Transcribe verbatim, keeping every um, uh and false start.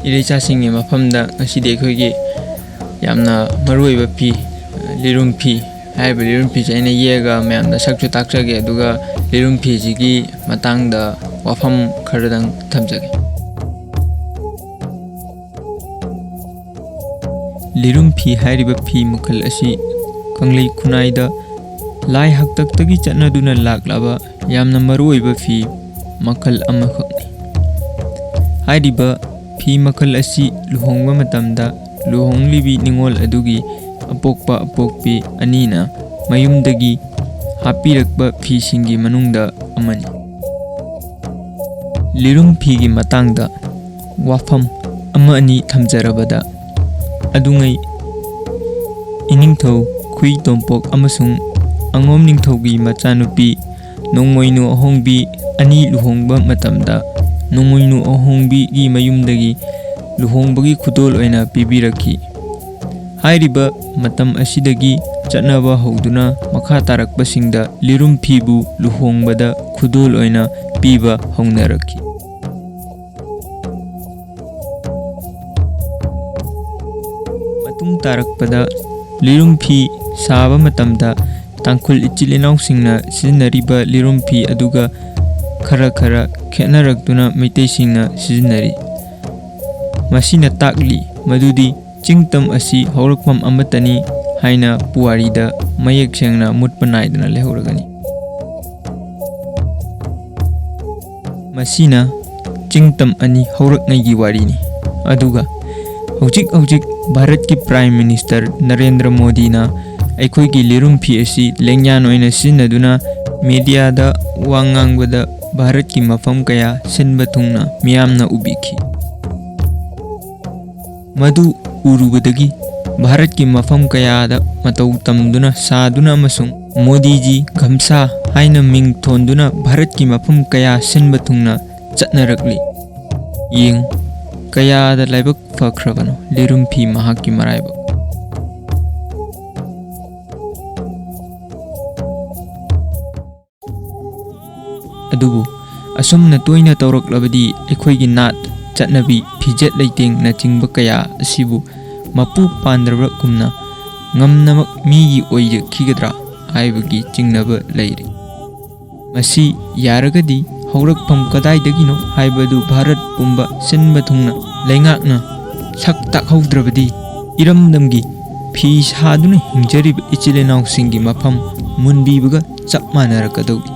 ꯏꯔꯩꯆꯥꯁꯤꯡꯒꯤ ꯃꯐꯝꯗ ꯉꯁꯤꯗꯤ ꯑꯩꯈꯣꯏꯒꯤ ꯌꯥꯝꯅ ꯃꯔꯨꯑꯣꯏꯕ ꯐꯤ, ꯂꯤꯔꯨꯝ ꯐꯤ ꯍꯥꯏꯔꯤꯕ ꯂꯤꯔꯨꯝ ꯐꯤꯁꯦ ꯑꯩꯅ ꯌꯦꯛꯑꯒ ꯃꯌꯥꯝꯗ ꯁꯛꯁꯨ ꯇꯥꯛꯆꯒꯦ, ꯑꯗꯨꯒ ꯂꯤꯔꯨꯝ ꯐꯤꯁꯤꯒꯤ ꯃꯇꯥꯡꯗ ꯋꯥꯐꯝ ꯈꯔꯗꯪ ꯊꯝꯖꯒꯦ꯫ ꯂꯤꯔꯨꯝ ꯐꯤ ꯍꯥꯏꯔꯤꯕ ꯐꯤ ꯃꯈꯜ ꯑꯁꯤ ꯀꯪꯂꯩ ꯈꯨꯟꯅꯥꯏꯗ ꯂꯥꯏ ꯍꯥꯛꯇꯛꯇꯒꯤ ꯆꯠꯅꯗꯨꯅ ꯂꯥꯛꯂꯕ ꯌꯥꯝꯅ ꯃꯔꯨꯑꯣꯏꯕ ꯐꯤ ꯃꯈꯜ ꯑꯃꯈꯛꯅꯤ꯫ ꯍꯥꯏꯔꯤꯕ ꯐꯤ ꯃꯈꯜ ꯑꯁꯤ ꯂꯨꯍꯣꯡꯕ ꯃꯇꯝꯗ ꯂꯨꯍꯣꯡꯂꯤꯕꯤ ꯅꯤꯉꯣꯜ ꯑꯗꯨꯒꯤ ꯑꯄꯣꯛꯄ ꯑꯄꯣꯛꯄꯤ ꯑꯅꯤꯅ ꯃꯌꯨꯝꯗꯒꯤ ꯍꯥꯞꯄꯤꯔꯛꯄ ꯐꯤꯁꯤꯡꯒꯤ ꯃꯅꯨꯡꯗ ꯑꯃꯅꯤ꯫ ꯂꯤꯔꯨꯝ ꯐꯤꯒꯤ ꯃꯇꯥꯡꯗ ꯋꯥꯐꯝ ꯑꯃ ꯑꯅꯤ ꯊꯝꯖꯔꯕꯗ, ꯑꯗꯨꯉꯩ ꯏꯅꯤꯡꯊꯧ ꯈꯨꯏ ꯇꯣꯝꯄꯣꯛ ꯑꯃꯁꯨꯡ ꯑꯉꯣꯝ ꯅꯤꯡꯊꯧꯒꯤ ꯃꯆꯥꯅꯨꯄꯤ ꯅꯣꯡꯃꯣꯏꯅꯨ ꯑꯍꯣꯡꯕꯤ ꯑꯅꯤ ꯂꯨꯍꯣꯡꯕ ꯃꯇꯝꯗ, ꯅꯣꯡꯃꯣꯏꯅꯨ ꯑꯍꯣꯡꯕꯤꯒꯤ ꯃꯌꯨꯝꯗꯒꯤ ꯂꯨꯍꯣꯡꯕꯒꯤ ꯈꯨꯗꯣꯜ ꯑꯣꯏꯅ ꯄꯤꯕꯤꯔꯛꯈꯤ꯫ ꯍꯥꯏꯔꯤꯕ ꯃꯇꯝ ꯑꯁꯤꯗꯒꯤ ꯆꯠꯅꯕ ꯍꯧꯗꯨꯅ ꯃꯈꯥ ꯇꯥꯔꯛꯄꯁꯤꯡꯗ ꯂꯤꯔꯨꯝ ꯐꯤꯕꯨ ꯂꯨꯍꯣꯡꯕꯗ ꯈꯨꯗꯣꯜ ꯑꯣꯏꯅ ꯄꯤꯕ ꯍꯧꯅꯔꯛꯈꯤ꯫ ꯃꯇꯨꯡ ꯇꯥꯔꯛꯄꯗ ꯂꯤꯔꯨꯝ ꯐꯤ ꯁꯥꯕ ꯃꯇꯝꯗ ꯇꯥꯡꯈꯨꯜ ꯏꯆꯤꯜ ꯏꯅꯥꯎꯁꯤꯡꯅ ꯁꯤꯖꯤꯟꯅꯔꯤꯕ ꯂꯤꯔꯨꯝ ꯐꯤ ꯑꯗꯨꯒ ꯈꯔ ꯈꯔ ꯈꯦꯠꯅꯔꯛꯇꯨꯅ ꯃꯩꯇꯩꯁꯤꯡꯅ ꯁꯤꯖꯤꯟꯅꯔꯤ꯫ ꯃꯁꯤꯅ ꯇꯥꯛꯂꯤ ꯃꯗꯨꯗꯤ ꯆꯤꯡꯇꯝ ꯑꯁꯤ ꯍꯧꯔꯛꯐꯝ ꯑꯃꯠꯇꯅꯤ ꯍꯥꯏꯅ ꯄꯨꯋꯥꯔꯤꯗ ꯃꯌꯦꯛ ꯁꯦꯡꯅ ꯃꯨꯠꯄ ꯅꯥꯏꯗꯅ ꯂꯩꯍꯧꯔꯒꯅꯤ꯫ ꯃꯁꯤꯅ ꯆꯤꯡꯇꯝ ꯑꯅꯤ ꯍꯧꯔꯛꯉꯩꯒꯤ ꯋꯥꯔꯤꯅꯤ꯫ ꯑꯗꯨꯒ ꯍꯧꯖꯤꯛ ꯍꯧꯖꯤꯛ ꯚꯥꯔꯠꯀꯤ Prime Minister ꯅꯔꯦꯟꯗ꯭ꯔ ꯃꯣꯗꯤꯅ ꯑꯩꯈꯣꯏꯒꯤ ꯂꯤꯔꯨꯝ ꯐꯤ ꯑꯁꯤ ꯂꯦꯡꯌꯥꯟ ꯑꯣꯏꯅ ꯁꯤꯖꯤꯟꯅꯗꯨꯅ ꯃꯦꯗꯤꯌꯥꯗ ꯋꯥ ꯉꯥꯡꯕꯗ ꯚꯥꯔꯠꯀꯤ ꯃꯐꯝ ꯀꯌꯥ ꯁꯤꯟꯕ ꯊꯨꯡꯅ ꯃꯤꯌꯥꯝꯅ ꯎꯕꯤꯈꯤ꯫ ꯃꯗꯨ ꯎꯔꯨꯕꯗꯒꯤ ꯚꯥꯔꯠꯀꯤ ꯃꯐꯝ ꯀꯌꯥꯗ ꯃꯇꯧ ꯇꯝꯗꯨꯅ ꯁꯥꯗꯨꯅ ꯑꯃꯁꯨꯡ ꯃꯣꯗꯤꯖꯤ ꯒꯝꯁꯥ ꯍꯥꯏꯅ ꯃꯤꯡ ꯊꯣꯟꯗꯨꯅ ꯚꯥꯔꯠꯀꯤ ꯃꯐꯝ ꯀꯌꯥ ꯁꯤꯟꯕ ꯊꯨꯡꯅ ꯆꯠꯅꯔꯛꯂꯤ꯫ ꯌꯦꯡꯉꯨ, ꯀꯌꯥꯗ ꯂꯥꯏꯕꯛ ꯐꯈ꯭ꯔꯕꯅꯣ ꯂꯤꯔꯨꯝ ꯐꯤ ꯃꯍꯥꯛꯀꯤ ꯃꯔꯥꯏꯕꯛ꯫ ꯑꯗꯨꯕꯨ ꯑꯁꯨꯝꯅ ꯇꯣꯏꯅ ꯇꯧꯔꯛꯂꯕꯗꯤ ꯑꯩꯈꯣꯏꯒꯤ ꯅꯥꯠ ꯆꯠꯅꯕꯤ, ꯐꯤꯖꯦꯠ ꯂꯩꯇꯦꯡꯅꯆꯤꯡꯕ ꯀꯌꯥ ꯑꯁꯤꯕꯨ ꯃꯄꯨ ꯄꯥꯟꯗ꯭ꯔꯕꯒꯨꯝꯅ ꯉꯝꯅꯃꯛ ꯃꯤꯒꯤ ꯑꯣꯏꯖꯈꯤꯒꯗ꯭ꯔꯥ ꯍꯥꯏꯕꯒꯤ ꯆꯤꯡꯅꯕ ꯂꯩꯔꯤ꯫ ꯃꯁꯤ ꯌꯥꯔꯒꯗꯤ ꯍꯧꯔꯛꯐꯝ ꯀꯗꯥꯏꯗꯒꯤꯅꯣ ꯍꯥꯏꯕꯗꯨ ꯚꯥꯔꯠ ꯄꯨꯝꯕ ꯁꯤꯟꯕ ꯊꯨꯡꯅ ꯂꯩꯉꯥꯛꯅ ꯁꯛ ꯇꯥꯛꯍꯧꯗ꯭ꯔꯕꯗꯤ ꯏꯔꯝꯗꯝꯒꯤ ꯐꯤ ꯁꯥꯗꯨꯅ ꯍꯤꯡꯖꯔꯤꯕ ꯏꯆꯤꯜ ꯏꯅꯥꯎꯁꯤꯡꯒꯤ ꯃꯐꯝ ꯃꯨꯟꯕꯤꯕꯒ ꯆꯞ ꯃꯥꯟꯅꯔꯛꯀꯗꯧꯔꯤ꯫